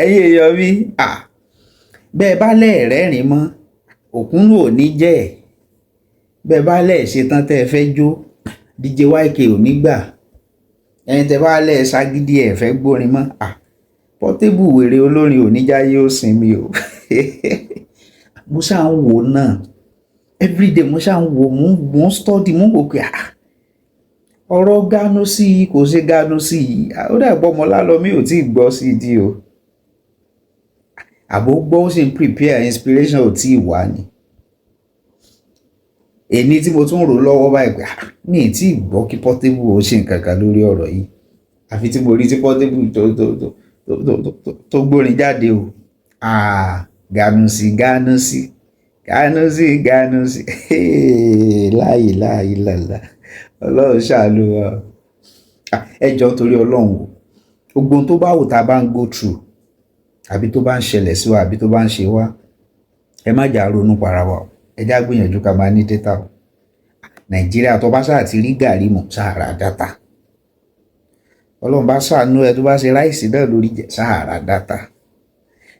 Ẹ̀yin èèyàn mi, bẹ́ẹ̀ bá lẹ́ẹ̀rẹ́rìn mọ́, òkúnnù ò ní jẹ́ ẹ̀. Bẹ́ẹ̀ bá lẹ́ẹ̀ ṣe tán tẹ́ ẹ fẹ́ jó, DJ YK ò ní gbà. Ẹ̀yin tẹ́ bá lẹ́ẹ̀ ṣagídí ẹ̀ fẹ́ gbórin mọ́, Portable wèrè olórin ò ní jáyé ó sinmi o. Mo ṣáà ń wò náà everyday, mo ṣáà ń wò, mo ń study, mo ń wò pé ọ̀rọ̀ ganu sí i kò ṣe ganu sí i. Ó dàgbọ́ ọmọ Ọlálọ́mí ò tí ì gbọ́ sí i dí o, àbó gbọ́, ó sì ń prepare, inspiration ò tí ì wá ni. Èní tí mo tún rò lọ́wọ́ báyìí pé mi ì tí ì gbọ́ kí Portable ó ṣe nǹkan kan lórí ọ̀rọ̀ yìí, àfi tí mo rí tí Portable tó gbórin jáde o. Ganusi, Ganusi, Ganusi, Ganusi, láàyè láàyè làlà, Ọlọ́run ṣàánú wa. Ẹ jọ̀ọ́, torí Ọlọ́run o, gbogbo ohun tó bá wù tá a bá ń go through, àbí tó bá ń ṣẹlẹ̀ sí wa, àbí tó bá ń ṣe wá, ẹ má jà ronú para wa o. Ẹ já gbìyànjú ká máa ní data o. Nàìjíríà, tó bá ṣáà ti rí gàrí mọ̀, ṣáà ra data. Ọlọ́run bá ṣàánú ẹ, tó bá ṣe rice náà lórí jẹ, ṣáà ra data.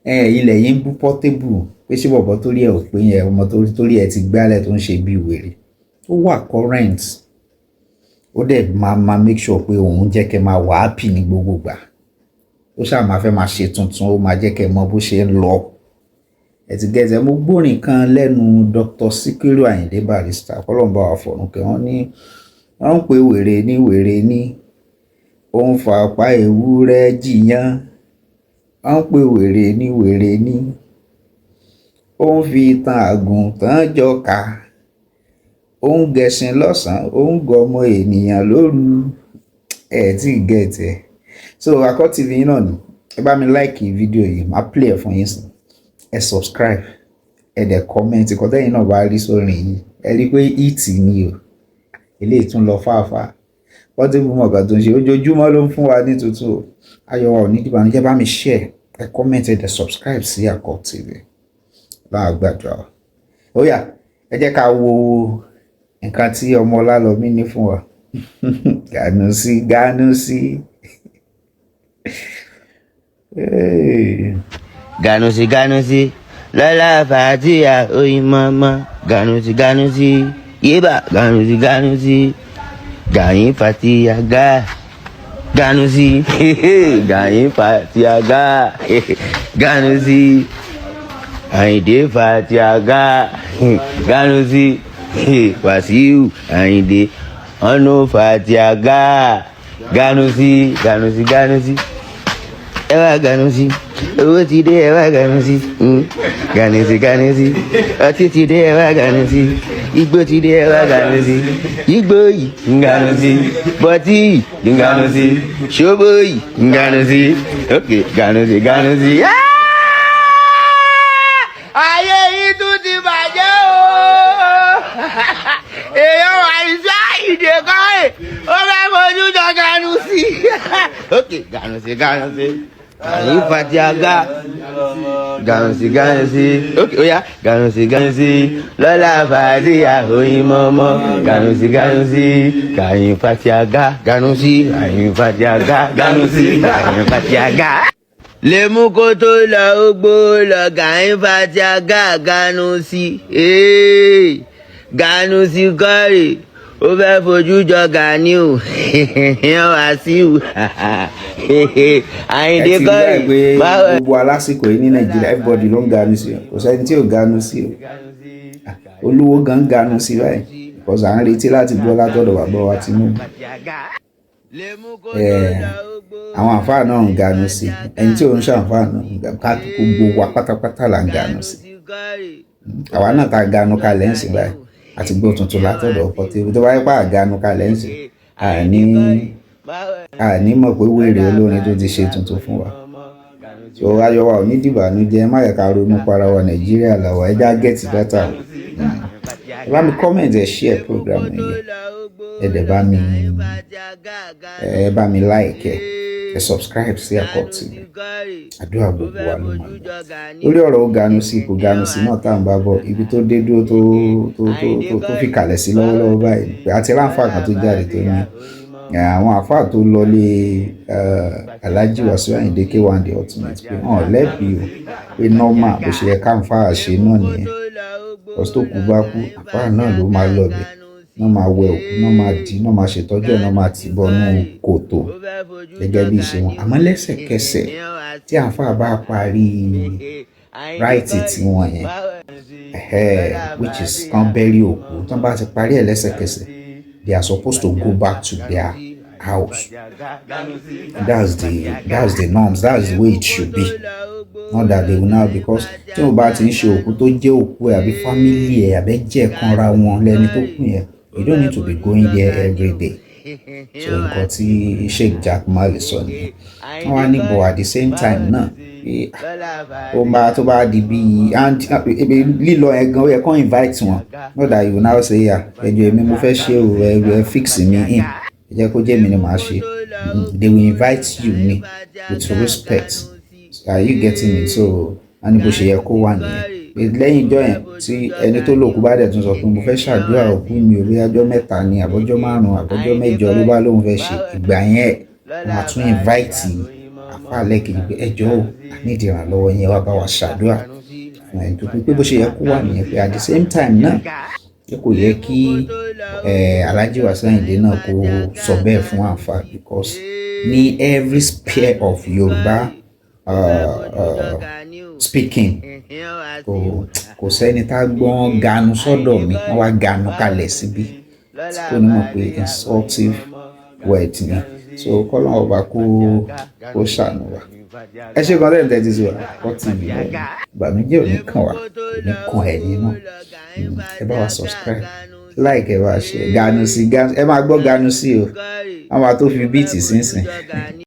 Ẹ ilẹ̀ yìí ń bú Portable pé ṣé bọ̀bọ̀ torí ẹ ò pé yẹn, ọmọ torí ẹ ti gbálẹ̀ tó ń ṣe bí wèrè. Ó wà current, ó dẹ̀ máa make sure pé òun jẹ́ kẹ́ máa wà happy ní gbogbo ìgbà. Ó ṣáà máa fẹ́ máa ṣe tuntun, ó máa jẹ́ kẹ́ mọ bó ṣe ń lọ. Ẹ ti gẹ̀ẹ́sẹ̀, mo gbórin kan lẹ́nu Dr. Sikiru Ayinde Barrister, kọ́lọ́n bá wà fọ̀rùn kẹ́. Wọ́n ní wọ́n ń pe wèrè ní wèrè ní, ó ń fa apá ewúrẹ́ jiyàn. Wọ́n ń pe wèrè ní wèrè ní, ó ń fi tan àgùntàn jọka, ó ń gẹṣin lọ́sàn-án, ó ń gọmọ ènìyàn lóru. Ẹ tí get ẹ. So Akọ TV náà ni. Ẹ bá mi like fídíò yìí, máa play ẹ fún yín sìn. Ẹ subscribe, ẹ dẹ̀ comment nǹkan tẹ́yìn náà bá rí sórin yìí. Ẹ rí i pé hit ni o, eléyìí tún lọ fáfáà. Portable mọ̀ kan tó ń ṣe, ojoojúmọ́ ló ń fún wa ní tuntun o. Ayọ̀ wa ò ní dìbànújẹ́. Bá mi share, ẹ comment, ẹ dẹ̀ subscribe sí Akọ TV. Láà gbàdúrà wa. Ó yá, ẹ jẹ́ ká wo nǹkan tí ọmọ Ọlálọ́mí ní fún wa. Ganusi, Ganusi. Hey. Ganusi, Ganusi, lọ́lá fàtíà oyin mọ́mọ́. Ganusi, Ganusi, yébà, Ganusi, Ganusi, gàyín fàtíà gá. Ganusi, gàyín fàtíà gá. Ganusi, Àyìndé fàtíà gá. Ganusi, Wàsíù Àyìndé ọ̀nà fàtíà gá. Ganusi, Ganusi, Ganusi, ẹ wá Ganusi, owó ti dé, ẹ wá Ganusi. Ganusi, Ganusi, ọtí ti dé, ẹ wá Ganusi, igbó ti dé, ẹ wá Ganusi, igbó yìí Ganusi, bọ́tí yìí Ganusi, ṣóbó yìí Ganusi, ok, Ganusi, Ganusi. Ayé yìí tún ti bàjẹ́ o. Èèyàn wà ní àìdè kọ́ ẹ̀, ó fẹ́ fojú jọ Ganusi. Ok, Ganusi, Ganusi, àyìn fatiaga, Ganusi, Ganusi, ok, oya, Ganusi, Ganusi, lọ́lá fàtíà oyin mọ́mọ́. Ganusi, Ganusi, àyìn fatiaga, Ganusi, àyìn fatiaga, Ganusi, àyìn fatiaga. Lè mú kó tó lọ, ó gbó lọ, gàyìn fatiaga, Ganusi, Ganusi kọ́rì, ó fẹ́ fojú jọ Ganiu Wàsíù Àyìndé Ẹ ti rí kọ́rì. báyìí pé gbogbo alásìkò yìí ní Nàìjíríà, everybody ló ń ganu sí o. Kò sẹ́ni tí ò ganu sí o. Olówó gan ganu sí báyìí because à ń retí láti gbọ́ látọ̀dọ̀ bàbá wa Tinubu. Àwọn àfáà náà ń ganu sí, ẹni tí ò ń ṣàǹfàà náà ń ganu, ká gbogbo wa pátápátá là ń ganu sí. Àwa náà ta ganu kalẹ̀ ń sìn báyìí àti gbọ́ tuntun látọ̀dọ̀ Portable. Tó bá yẹ pé àganu kalẹ̀ ń sìn, àní mọ̀ pé wèrè olórin tó ti ṣe tuntun fún wa. So ayọ̀ wa ò ní dìbànújẹ́. Má yẹ ká ronú para wa. Nàìjíríà làwà, ẹ já get better o. Ẹ bá mi comment, ẹ share program yìí, ẹ dẹ̀ bá mi like, ẹ subscribe sí Akọ TV. Àdúrà gbogbo wa ló máa gbà. Lórí ọ̀rọ̀ ó ganu sí kò ganu sí náà tá à ń bá bọ̀, ibi tó dé dúró, tó fi kalẹ̀ sí lọ́wọ́lọ́wọ́ báyìí pé àti ráǹfà kan tó jáde tó ní Àwọn àfáà tó lọlé Alhaji Wasiu Ayinde K1 The Ultimate, pé wọn lẹ́bi o, pé normal, bó ṣe yẹ káàfáà ṣe náà nìyẹn. Because tó kú bá kú, àfáà náà ló máa lọ bẹ̀, náà máa wẹ òkú, náà máa dì, náà máa ṣètọ́jú ẹ̀, náà máa tì bọnú kòtò gẹ́gẹ́ bí ìṣe wọn. Àmọ́ lẹ́sẹ̀kẹsẹ̀ tí àfáà bá parí rite tiwọn yẹn, which is kán bury òkú, tán bá ti parí ẹ̀ lẹ́sẹ̀kẹsẹ̀, they are supposed to go back to their house. That's the norms, that's the way it should be, not that they will now, because tí o bá ti ń ṣe òkú tó jẹ́ òkú ẹ̀ àbí family ẹ̀ àbẹ́jẹ̀ kanra wọn lẹ́ni tó kú yẹn, you don't need to be going there every day. So nǹkan tí Sheikh Jakmal sọ nìyẹn. Wọ́n wá ní, but at the same time náà, pé ó máa tó bá di bíi and lílọ ẹ̀ gan, ó yẹ kó invite wọn, not that you now say, "Yeah, ẹjọ́ èmi mo fẹ́ ṣe o, ẹ fix mi in, ẹ jẹ́ kó jẹ́ mi ni màá ṣe." They will invite you ni with respect. Are you getting me? So wọ́n ní bó ṣe yẹ kó wà nìyẹn. Lẹ́yìn ìjọ yẹn, tí ẹni tó lòkú bá dẹ̀ tún sọ pé mo fẹ́ ṣàdúrà òkú mi ò, bí ọjọ́ 3 ni, àbọ́jọ́ 5, àbọ́jọ́ 8 ló bá lóun fẹ́ ṣe, ìgbà yẹn wọ́n á tún invite àfáà lẹ́ẹ̀kejì pé ẹ jọ̀ọ́ o, a need ìrànlọ́wọ́ yẹn, wá bá wa ṣàdúrà fún ẹni tó kú. Pé bó ṣe yẹ kó wà nìyẹn, pé at the same time náà, pé kò yẹ kí Alhaji Wasiu Ayinde náà kó sọ bẹ́ẹ̀ fún àfáà, because ní every sphere of Yorùbá speaking, kò sẹ́ni tá gbọ́n ganu sọ́dọ̀ mi, wọ́n wá ganu kalẹ̀ síbí, tí kò ní mọ̀ pé insultive word ni. So kọ́lọ́n ọba kó ṣàánú wa. Ẹ ṣe kan lẹ́yìn tẹ́tí sí wa Àkọ́kọ́ TV lẹ́yìn. Ìbànújẹ́ ò ní kàn wá, kò ní kàn ẹ̀yin náà. Ẹ bá wa subscribe, like, ẹ bá ṣe ganu sí, ẹ máa gbọ́ ganu sí o, àwọn àtó fi beat sínsìn.